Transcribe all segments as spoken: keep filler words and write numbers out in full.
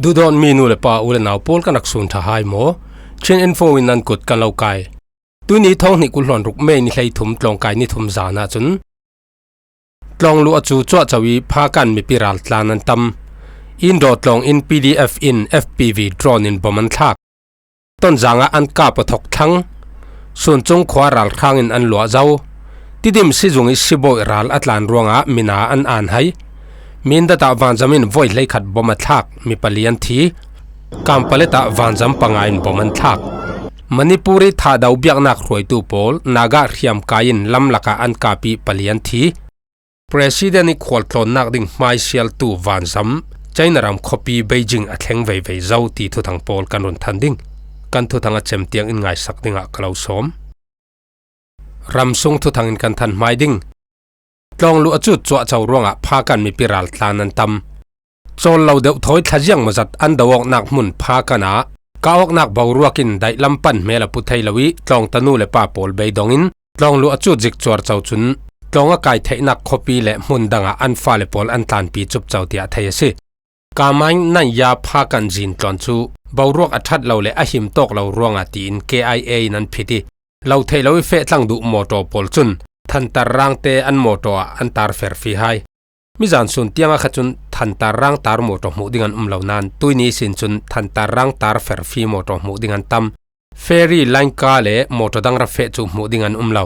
Duhdawtmi nu le pa, u le nau pawl kan rak sun ṭha hai maw? Chin Info in nan kut kan lo kai. Tuini thawng hnih kul hluan ruk May ni hleithum tlawngkai ni thum zan ahcun tlawng luh a cu cuahco i phakan mipi ral tlan an tam. Indaw tlawng in P D F in F P V drone in bom an thlak. Tonzang ah an kap aw thawk thlang. Suncung khua ralhrang in an luah zo. Tidim sizung i sibawi ral a tlan ruangah mina an an hai. Mindat ah vanzam in voi hleikhat bom a thlak, mi pali an thi. Kampalet ah vanzam panga in bom an thlak. Manipur i thahdo biaknak hruaitu pawl Naga hriamkai in lamlak ah an kap i pali an thi. President i khualtlawnnak ding hmaisialtu vanzam China ram khuapi Beijing a thleng veivei zo ti thuthang pawl kan run than ding. Kan thuthang a cem tiang in ngaisak dingah ka lo sawm. Ramsung thuthang in kan than hmai ding. Tlawng luh a cut cuahco ruangah phakan mipi ral tlan an tam. Cawl lo deuh thawi thlaziang mawzat an do awknak hmun phakan ah kah awknak boruak in daihlam pan hmel a pu thei lo i tlawng tanu le pa pawl beidong in tlawng luh a cut zik cuarco cun tlawng a kai theihnak khuapi le hmun dangah an fale pawl an tlanpi cupco tiah thei a si. Kamang Nanya phakan zin tlawn cu boruak a ṭhat lo le a him tawk lo ruangah tiin K I A in an phit i, lo theih lo i feh tlang duh mawtaw pawl cun Thantar rangte an mawtaw ah an tar ferfi hai. Mizan sun tiang a kha cun Thantar rang tar mawtaw hmuh ding an um lo nain, tuini sin cun Thantar rang tar ferfi mawtaw hmuh ding an tam. Ferry, line car le mawtaw dang ra feh cu hmuh ding an um lo.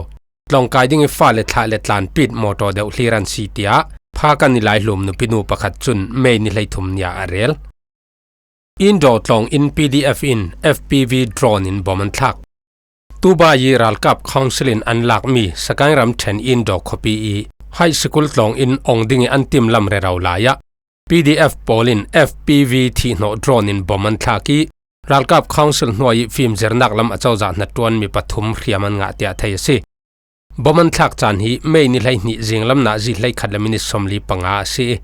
Tlawngkai ding i fale thlah le tlanpit mawtaw deuh hlir an si, tiah phakan i laihlum nupinu pakhat cun May ni hleithum ni ah a rel. Indaw tlawng in P D F in F P V drone in bom an thlak. Tubai i ralkap council in an lakmi Sagaing ramṭhen Indaw khuapi i high school tlawng in ong ding i an timlam rero lai ah P D F pawl in F P V thihhnawh drone in bom an thlak i, ralkap council hnuai i fimzirnak lam a cozah hnaṭuan mi pathum hriam an ngah tiah thei a si. Bom an thlak caan hi May ni hleihnih zinglam nazi hleikhat le minit sawmli panga a si i,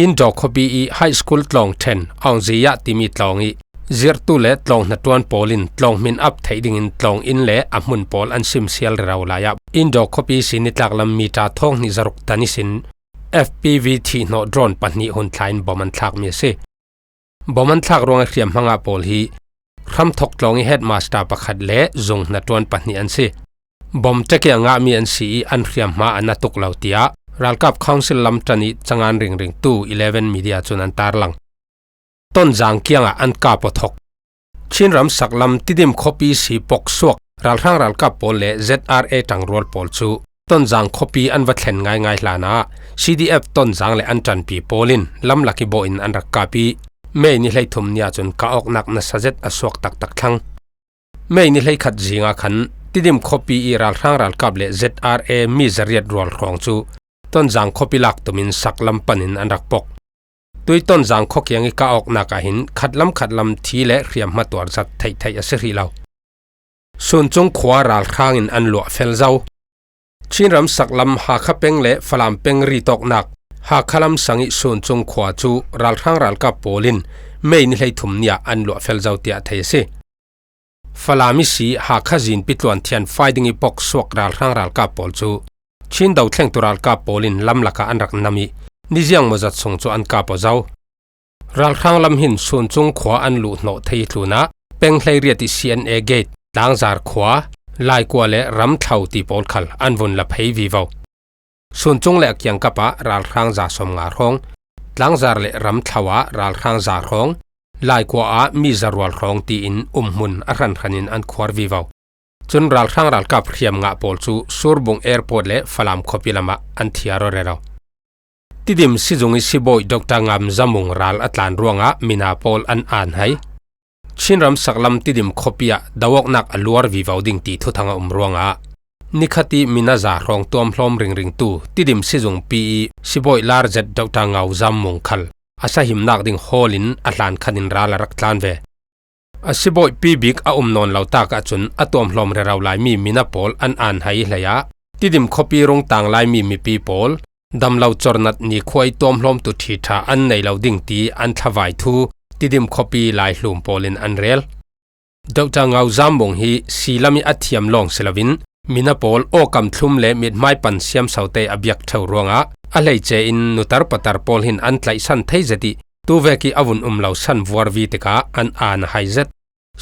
Indaw khuapi i high school tlawng ṭhen Aung Zia timi tlawng i zirhtu le tlawng hnaṭuan pawl in tlawng hmin ap theih dingin tlawng inn le a hmun pawl an simsial rero lai ah Indaw khuapi sinitlak lam mita thawng hnih zaruk tan ihsin F P V thihhnawh drone pahnih hun thla in bom an thlakmi a si. Bom an thlak ruangah hriamhma ngah pawl hi hramthawk tlawng i headmaster pakhat le zung hnaṭuan pahnih an si. Bom ṭek i a ngahmi an si i an hriamhma a na tuk lo, tiah ralkap council lamṭan i cangan ringringtu Eleven Media cun an tarlang. Tonzang kiangah an kap aw thawk. Chin ram saklam Tidim khuapi si pok suak ralhrang ralkap pawl le Z R A ṭangrual pawl cu Tonzang khuapi an va thlen ngaingai hlanah C D F Tonzang le an ṭanpi pawl in lamlak i bawh in an rak kap i, May ni hleithum ni ahcun kah awknak nasa zet a suak taktak thlang. May ni hleikhat zingah khan Tidim khuapi i ralhrang ralkap le Z R A mi zariat rual hrawng cu Tonzang khuapi lak tumin saklam panin an rak pok. Tui Tonzang khua kiang i kah awknak ah hin khatlam khatlam thi le hriamhma tuar zat theihtheih a si hrih lo. Suncung khua ralhrang in an luah fel zo. Chin ram saklam Hakha peng le Falam peng ritawknak Hakha lamsang i Suncung khua cu ralhrang ralkap pawl in May ni hleithum ni ah an luah fel zo tiah thei a si. Falam i si Hakha zinpi tluan thianfai ding i pok suak ralhrang ralkap pawl cu Chin dothlengtu ralkap pawl in lamlak ah an rak nam i, niziang mawzat sung cu an kap aw zo. Ralhrang lam hin Suncung khua an luh hnawh thei tlunah peng hleiriat i C N A gate, Tlangzar khua, Laikua le Ramthlo ti pawl khal an vun la phei vivo. Suncung le a kiangkap ah ralhrang za sawmnga hrawng, Tlangzar le Ramthlo ah ralhrang za hrawng, Laikua ah mi zarual hrawng tiin umhmun a hranhran in an khuar vivo. Cun ralhrang ralkap hriam ngah pawl cu Surbung Airport le Falam khuapi lamah an thiar aw rero. Tidim sizung i sibawi Doctor Ngam Zamung ral a tlan ruangah mina pawl an an hai. Chin ram saklam Tidim khuapi ah do awknak a luar vivo ding ti thuthang a um ruangah nikhat i mina za hrawng tuamhlawm ringringtu Tidim sizung pi i sibawi lar zet Doctor Ngau Zam Mung khal a sahimnak ding hawl in a hlan khat in ral a rak tlan ve. A sibawi pi bik a um nawn lo tak ahcun a tuamhlawm rero laimi mina pawl an an hai hlei ah Tidim khuapi rungtang laimi mipi pawl damlo cornat nikhua i tuamhlawmtu ṭhiṭha an nei lo ding ti an thlavai thu Tidim khuapi laihlum pawl in an rel. Doctor Ngau Zam Mung hi silam i a thiam lawng si loin mina pawl awkam thlum le mithmai pan siamsote a biak ṭheu ruangah a hleice in nutar patar pawl hin an tlaihsan thei zet i tuvek ih a vun um lo san vuarvi tikah an aan a hai zet.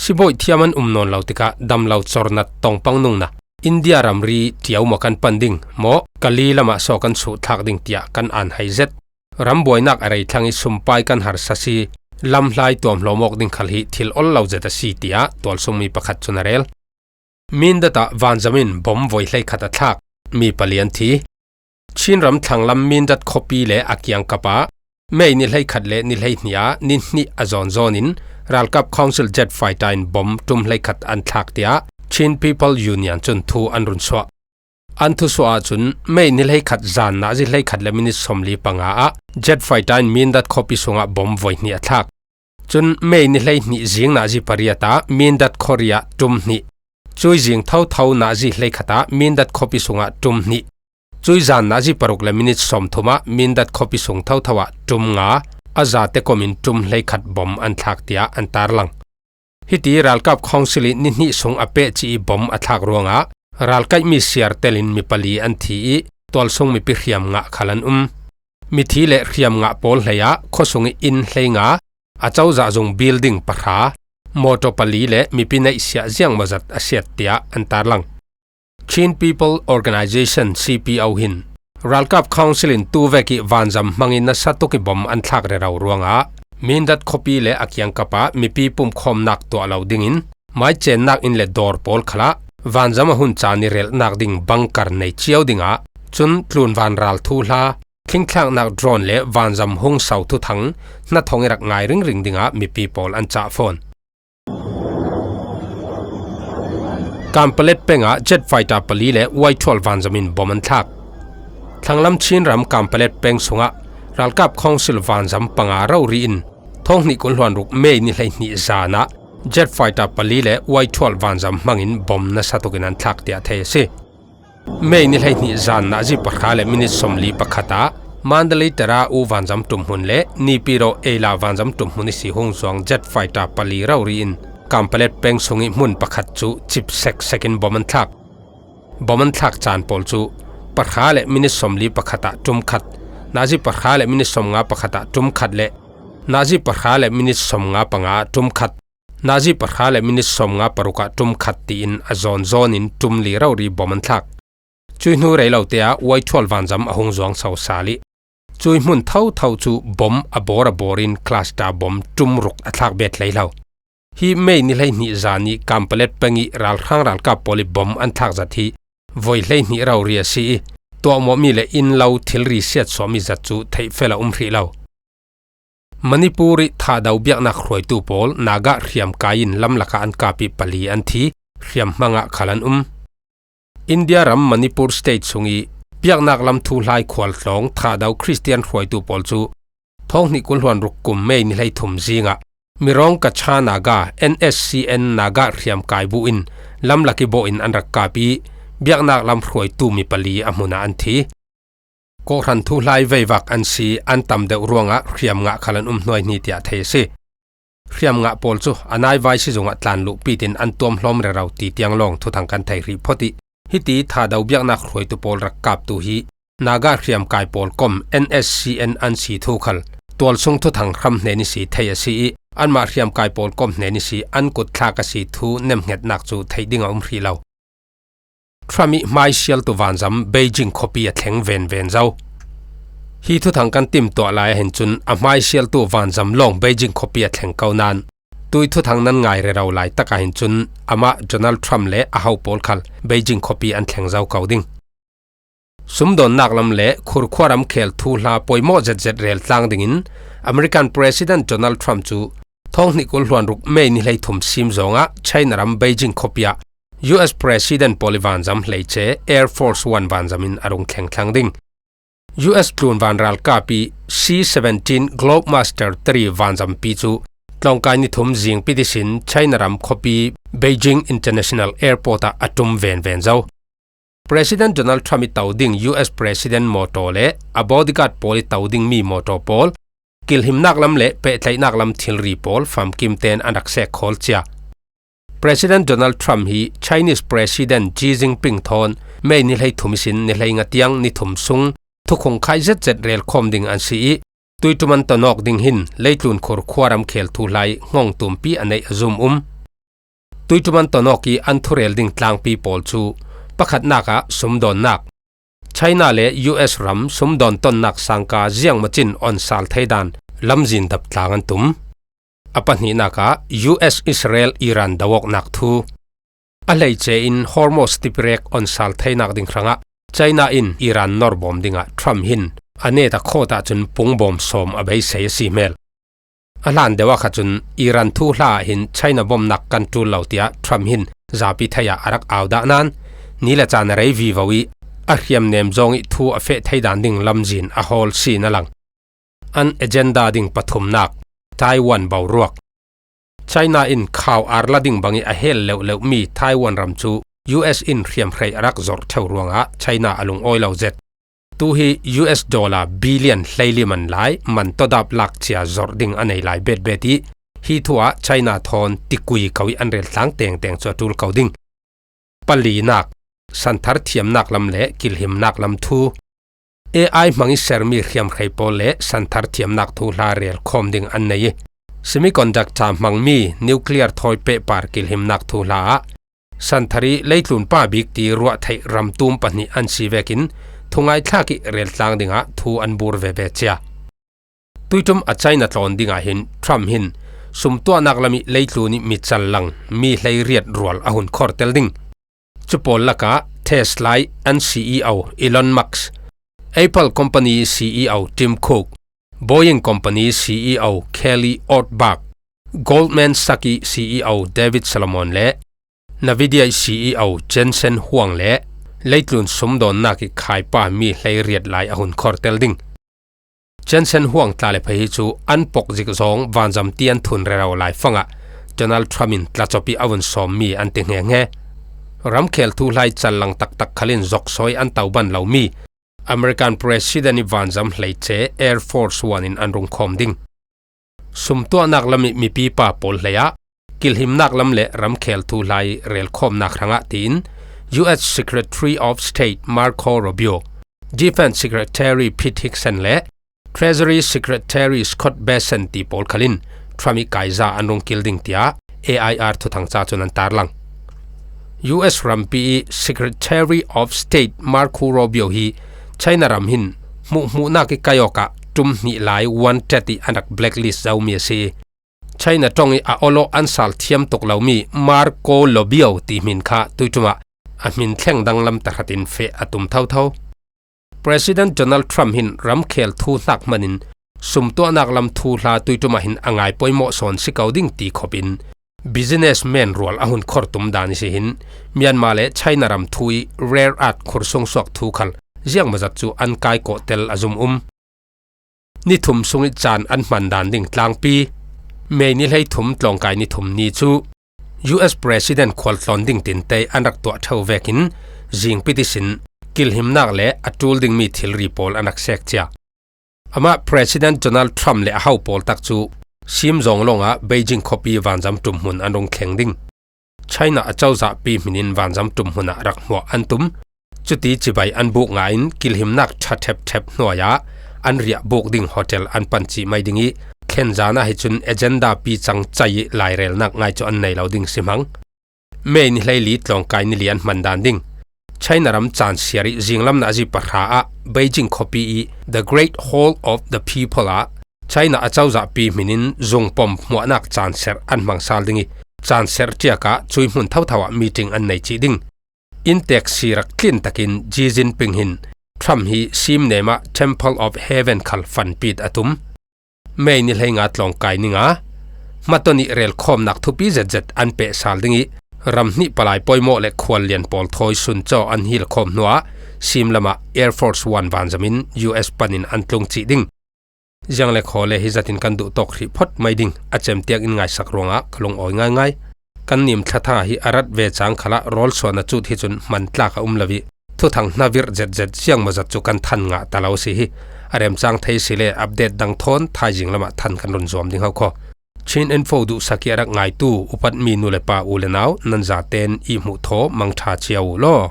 Sibawi thiam an um nawn lo tikah damlo cornat tongpang nungna India ramri tiau maw kan pan ding maw, Kali lamah saw kan suhthlak ding tiah kan aan hai zet. Ram buainak a rei thlang ih sumpai kan harsa si, lamhlai tuamhlawm awk ding khal hi thil ol lo zet a si, tiah tualsungmi pakhat cun a rel. Mindat ah vanzam in bom voi hleikhat a thlak, mi pali an thi. Chin ram thlanglam Mindat khuapi le a kiangkap ah May ni hleikhat le ni hleihnih ah ni hnih a zawnzawn in ralkap Council jet fighter in bom ṭum hleikhat an thlak, tiah Chin People Union cun thu an run suah. An thusuah ahcun May ni hleikhat zan nazi hleikhat le minit sawmli panga ah jet fighter in Mindat khuapi sungah bom voi hnih a thlak. Cun May ni hleihnih zing nazi pariat ah Mindat khuari ah ṭum hnih. Cui zing thotho nazi hleikhat ah Mindat khuapi sungah ṭum hnih. Cui zan nazi paruk le minit sawmthum ah Mindat khuapi sung thotho ah ṭum nga, a zate kom in ṭum hleikhat bom an thlak, tiah an tarlang. Hiti ralkap Council ih ni hnih sung a pehci ih bom a thlak ruangah ralkaihmi siar telin mi pali an thi ih tualsung mipi hriamngah khal an um. Mithi le hriamngah pawl hleiah khuasung ih inn hleinga, a cozah zung building pahra, mawtaw pali le mipi neihsiah ziangmawzat a siat, tiah an tarlang. Chin People Organization, C P O, hin ralkap Council in tuvek ih vanzam hmangin nasa tuk ih bom an thlak rero ruangah Mindat khuapi le a kiangkap ah mipi pumkhawmnak tuah lo dingin maicennak inn le dawr pawl khalah vanzam a hun caan ih relhnak ding bunker nei cio dingah cun tlunvan ral thuhla, thlingthlaknak drone le vanzam hung so thuthang hnathawng ih rak ngai ringring dingah mipi pawl an cah fawn. Kanpalet peng ah jet fighter pali le Y twelve vanzam in bom an thlak. Thlanglam Chin ram Kanpalet peng sungah ralkap Council vanzam panga rori in thawng hnih kul hluan ruk May ni hleihnih zan ah jet fighter pali le Y twelve vanzam hmangin bom nasa tukin an thlak, tiah thei a si. May ni hleihnih zan nazi pahra le minit sawmli pakhat ah Mandalay Tara U vanzam ṭumhmun le Naypyidaw Eyla vanzam ṭumhmun ihsi hung zuang jet fighter pali rori in Kanpalet peng sung ih hmun pakhat cu cip seksekin bom an thlak. Bom an thlak caan pawl cu pahra le minit sawmli pakhat ah ṭum khat, nazi pahra le minit sawmnga pakhat ah ṭum khat le nazi pahra le minit sawmnga panga ah ṭum khat, nazi pahra le minit sawmnga paruk ah ṭum khat tiin a zawnzawn in ṭum li rori bom an thlak. Cui hnu rei lo te ah Y twelve vanzam a hung zuang so sal ih cui hmun thotho cu bom a bawr a bawr in cluster bom ṭum ruk a thlak bet hlei lo. Hi May ni hleihnih zan ih Kanpalet peng ih ralhrang ralkap pawl ih bom an thlak zat hi voi hleihnih rori a si ih tuahmawhmi le inn lo thilri siatsuahmi zat cu theihfel a um hrih lo. Manipur ih Thado biaknak hruaitu pawl Naga hriamkai in lamlak ah an kap ih pali an thi, hriamhmang ah khal an um. India ram Manipur state sung ih biaknak lam thuhlai khualtlawng Thado Khristian hruaitu pawl cu thawng hnih kul hluan ruk kum May ni hleithum zing ah Mirong Kacha Naga, N S C N Naga hriamkai bu in lamlak ih bawh in an rak kap ih biaknak lam hruaitu mi pali a hmun ah an thi. Kawhhran thuhlai veivak an si, an tam deuh ruangah hriamngah khal an um hnuaihni tiah thei a si. Hriamngah pawl cu a naivai sizung ah tlan luhpi tin an tuamhlawm rero ti tiang lawng thuthang kan thei hrih phawt ih hiti Thado biaknak hruaitu pawl rak kaptu hi Naga hriamkai pawl kom N S C N an si thu khal tualsung thuthang hram hnen ihsi thei a si ih anmah hriamkai pawl kom hnen ihsi an kutthlak a si thu nemhngetnak cu theih ding a um hrih lo. Trump ih hmaisialtu vanzam Beijing khuapi a thleng venven zo. Hi thuthang kan timtuah lai ahhin cun a hmaisialtu vanzam lawng Beijing khuapi a thleng ko nain tui thuthang nan ngai rero lai tak ahhin cun amah Donald Trump le a ho pawl khal Beijing khuapi an thleng zo ko ding. Sumdawnnak lam le khurkhua ram khel thuhla poimawh zetzet rel tlang dingin American President Donald Trump cu thawng hnih kul hluan ruk May ni hleithum sim zawngah China ram Beijing khuapi ah U S President pawl ih vanzam hleice Air Force One vanzam in a rung thleng thlang ding. U S tlunvan ralkap ih C seventeen Globemaster three vanzampi cu tlawngkai ni thum zingpit ihsin China ram khuapi Beijing International Airport ah a ṭum venven zo. President Donald Trump ih to ding U S President mawtaw le a bodyguard pawl ih to dingmi mawtaw pawl, kilhimnak lam le pehtlaihnak lam thilri pawl famkim tein an rak sek khawl cia. President Donald Trump hi Chinese President Xi Jinping thawn May ni hleithum ihsin ni hleinga tiang ni thum sung thukhung khai zetzet relkhawm ding an si ih, Tuiṭum an tawn awk ding hin leitlun khur khuaram khel thuhlai ngawng tumpi a neih a zum um. Tuiṭum an tawn awk i an thurel ding tlangpi pawl cu pakhatnak ah sumdawnnak, China le U S ram sumdawn tonnak sangka ziangmacin on sal thei dan lamzin dap tlang an tum. A pahnihnak ah U S Israel Iran do awknak thu. A hleice in Hormuz tipirek on sal theinak ding hrangah China in Iran nawrbawm dingah Trump hin a net a khawt ahcun pungbawm sawm a beisei a si hmel. A hlan deuh ah kha cun Iran thuhla ah hin China bawmhnak kan ṭul lo tiah Trump hin zapi thei ah a rak au dah nain ni le caan a rei vivo i a hriamnem zawng i thu a feh thei dan ding lamzin a hawl si na lang. An agenda ding pathumnak, Taiwan boruak. China in khau arla ding bang i a hel leuhleuh mi Taiwan ram cu U S in hriamhrei a rak zorh ṭheu ruangah China a lungawi lo zet. Tu hi U S dollar billion hleilim an lai man tawdap lak cia zorh ding a nei lai betbet i hi thu ah China thawn tikui ko i an rel tlang tengteng cu a ṭul ko ding. Palinak, santhar thiamnak lam le kilhimnak lam thu. A I hmang i sermi hriamhrei pawl le santhar thiamnak thuhla rel khawm ding an nei i semiconductor hmangmi nuclear thawi pehpar kilhimnak thuhla ah santhar i leitlun pa bik ti ruah theih ram tum pahnih an si vekin thungai thlak i rel tlang dingah thu an bur veve cia. Tuiṭum a China tlawn dingah hin Trump hin sumtuahnak lam i leitlun i mi cal lang mi hleiriat rual a hun khor tel ding. Cu pawl lakah Tesla i an C E O Elon Musk, Apple Company C E O Tim Cook, Boeing Company C E O Kelly Ortberg, Goldman Sachs i C E O David Solomon le Nvidia i C E O Jensen Huang le leitlun sumdawnnak i khaipa mi hleiriat lai a hun khor tel ding. Jensen Huang tla le pha hi cu an pok zik zawng vanzam ti an thun rero lai fangah Donald Trump in tlacop i a vun sawmmi an ti hngehnge. Ramkhel thuhlai cal lang taktak khalin zoksawi an to ban lomi American President i vanzam hleice Air Force One in an rung khawm ding. Sumtuahnak lam i mipipa pawl hleiah kilhimnak lam le ramkhel thuhlai relkhawmnak hrangah tiin U S Secretary of State Marco Rubio, Defense Secretary Pete Hegseth le Treasury Secretary Scott Bessent ti pawl khalin Trump i kaizah an rung kil ding tiah A I R thuthang ca cun an tarlang. U S rampi i Secretary of State Marco Rubio hi China ram hin hmuhhmuhnak i kai awkah ṭum hnih lai wanted i an rak blacklist zomi a si i China ṭong i a awlawh an sal thiam tuk lomi Marco Rubio ti hmin kha tuiṭum ah a hmin thleng danglam tahratin feh a tum thotho. President Donald Trump hin ramkhel thu hnak hmanin sumtuahnak lam thuhla tuiṭum ah hin a ngai poimawh sawn si ko ding ti khopin businessman rual a hun khor tum dan i si hin Myanmar le China ram thu i rare earth khursung suak thu khal ziangmazat cu an kai kawh tel a zum um. Ni thum sung i caan an hman dan ding tlangpi. May ni hleithum tlawngkai ni thum ni cu U S President khualtlawn ding tinte an rak tuah ṭheu vekin zingpi tisin kilhimnak le a ṭul dingmi thilri pawl an rak sek cia. Amah President Donald Trump le a ho pawl tak cu sim zawng lawngah Beijing khuapi vanzam ṭumhmun an rung thleng ding. China a cozahpi hminin vanzam ṭumhmun ah rak hmuah an tum. Cuti cibai an buk ngain kilhimnak ṭha ṭhepṭhep hnuai ah an riah buk ding hotel an pan cih mai ding i thlen zan ah hi cun agenda pi cang cai i lairelnak ngai cu an nei lo ding si hmang. May ni hleili tlawngkai ni li an hman dan ding. China ram caan siar i zinglam nazi pahra ah Beijing khuapi i The Great Hall of the People ah China a cozahpi hminin zungpom hmuahnak caan serh an hmang sal ding i caan serh ṭiak ah cui hmun thotho ah meeting an nei cih ding. Inntek si rak tlin takin Xi Jinping hin Trump hi simnem ah Temple of Heaven khal fanpit a tum. May ni hleinga tlawngkai ninga hmaton i relkhawmnak thupi zetzet an peh sal ding i ram hnih palai poimawh le khuallian pawl thawi sun caw an hilkhawm hnuah simlam ah Air Force One vanzam in U S panin an tlung cih ding. Ziang le khaw le hi zatin kan duh tawk hrih phawt mai ding a cem tiang in ngaisak ruangah ka lungawi ngaingai. Kan nim thlatha hi a rat ve cang khalah rawl suan a cut hi cun hman tlak a um lo i thuthang hna virh zetzet ziangmazat cu kan than ngah ta lo si hi. A remcang thei si le update dang thawn thaizing lamah than kan run zuam ding ho khaw. Chin Info duhsak i a rak ngaitu upatmi nu le pa u le nau nan zaten i hmuh thaw mangṭha cio u law.